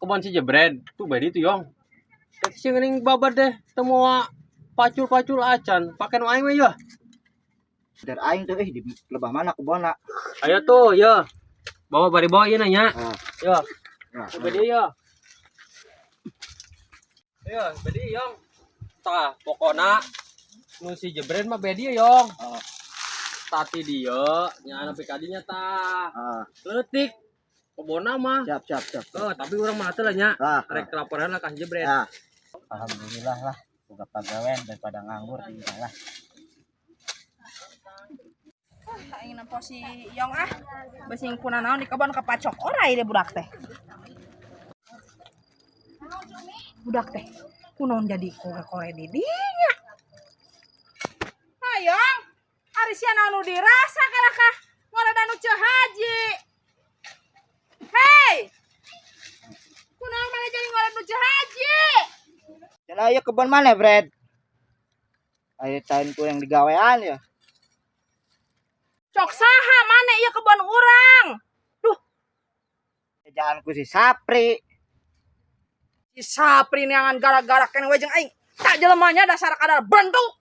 Kebon si jebred tuh bedi tuh, Yong. Teh sing geuning babad deh teu moal pacul-pacul acan. Pake nu aing we ya. Dari aing tuh di lebah mana kebonna? Ayo tuh, ya. Bawa bari bawa ieu nanya. Ah. Yo, Nah, bedi ya. Yo, bedi, Yong. Tah, pokona nu si jebred mah bedi, Yong. Ah. Tati dia, nya nepi ka dinya tah. Ah, Leutik. Kebonna mah. Siap, siap, siap. Oh, tapi urang mah teu lah nya. Ah, Rek laporan lah ka si jebred. ah. Alhamdulillah lah, boga pagawean daripada nganggur di lah. Aing nempo si Yong ah. Bisi kunanaon di kebon, kepacok orai deh budak teh. Budak teh kunaon jadi kore-kore di dinya. Hayang, ari sia naon nu dirasa kalah kah? Ngoreda nu Ceu Haji. Hei! Kunaon mana jadi ngored nu Ceu Haji? Cenah ieu kebon mana, Bred? Ayo tahun ku yang digawean ya. Cok saha mana ieu kebon urang? Duh, Jangan ku si Sapri. Si Sapri neangan gara-gara keneh we jeung aing. Tak jelemanya dasar kadar bentuk.